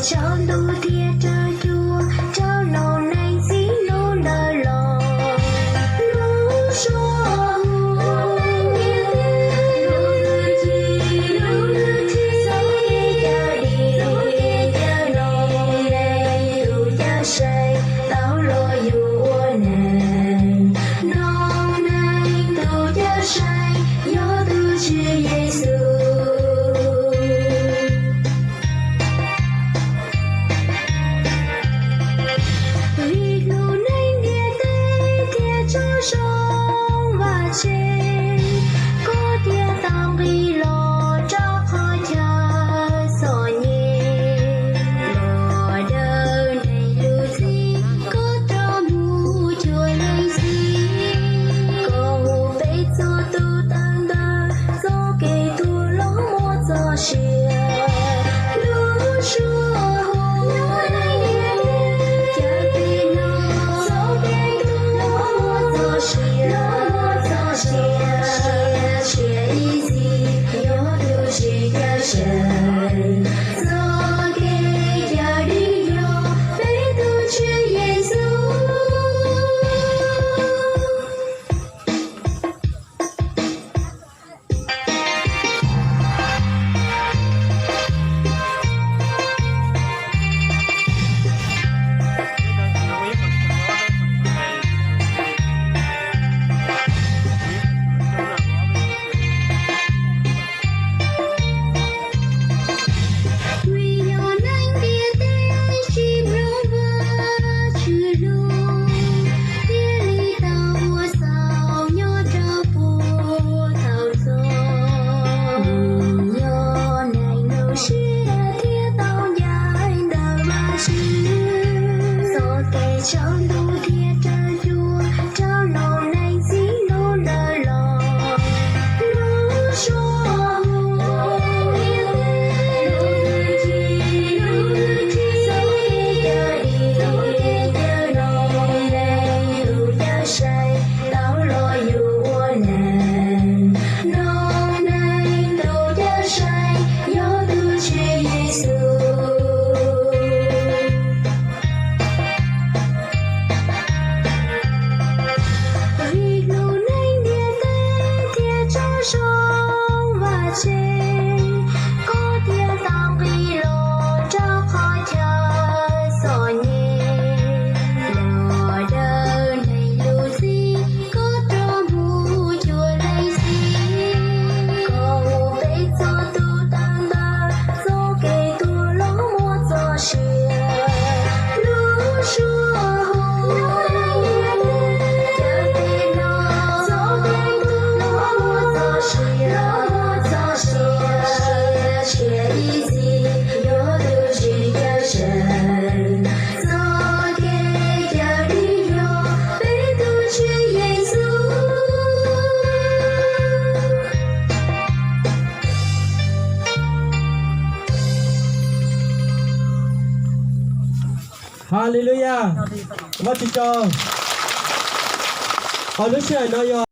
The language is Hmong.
Tsaus ntuj thiab tsaus cua rau lub neej txij hnub ntawd los, lub suab hu, lub twg tsim, lub twg tsim, txoj kev cawm dim, txoj kev cawm dim, tus cawm seej tau los yug ua neeg. Noob neej tus cawm seej yog tus Tswv Yexus. Vim hlub neeg ntiaj teb thiab tsom zoo Vajtswv, koj thiaj tau nqis los rau qhov chaw txom nyem. Los daws neeg lub txim, koj rov mus cuag leej txiv. Koj hu peb txog tus tawg ntawv, txoj kev tuag los muaj txoj sia. Lub suab hu, cawm peb no, txoj kev tuag los muaj txoj sia, los muaj txoj sia, sia, sia ib txhis yog tus Tswv cawm seej. Txoj kev cawm dim yog peb tus Tswv Yexus. Vim yog neeg ntiaj teb tsis mloog Vajtswv lus, thiaj li tau ua xaus nyob rau puag thaum txog. Vim yog neeg lub siab thiaj tau ncaim ntawm Vajtswv, txoj kev tsaus ntuj thiab tsaus cua rau lub neej txij hnub ntawd los. Lub suab hu, lub twg tsim, lub twg tsim, txoj kev cawm dim, txoj kev cawm dim, tus cawm seej tau los yug ua neeg. Noob neej tus cawm seej yog tus Tswv Yexus. Vim hlub neeg ntiaj teb thiab tsom zoo Vajtswv, koj thiaj tau nqis los rau qhov chaw txom nyem. Los daws neeg lub txim, koj rov mus cuag leej txiv. Koj hu peb txog tus tawg ntawv, txoj kev tuag los muaj txoj sia. Lub suab hu, cawm peb no, txoj kev tuag los muaj txoj sia, los muaj txoj sia, sia ib txhis yog tus Tswv cawm seej. Txoj kev cawm dim yog peb tus Tswv Yexus. Haleluyas, Vajtswv tsaug. Lub sij hawm no yog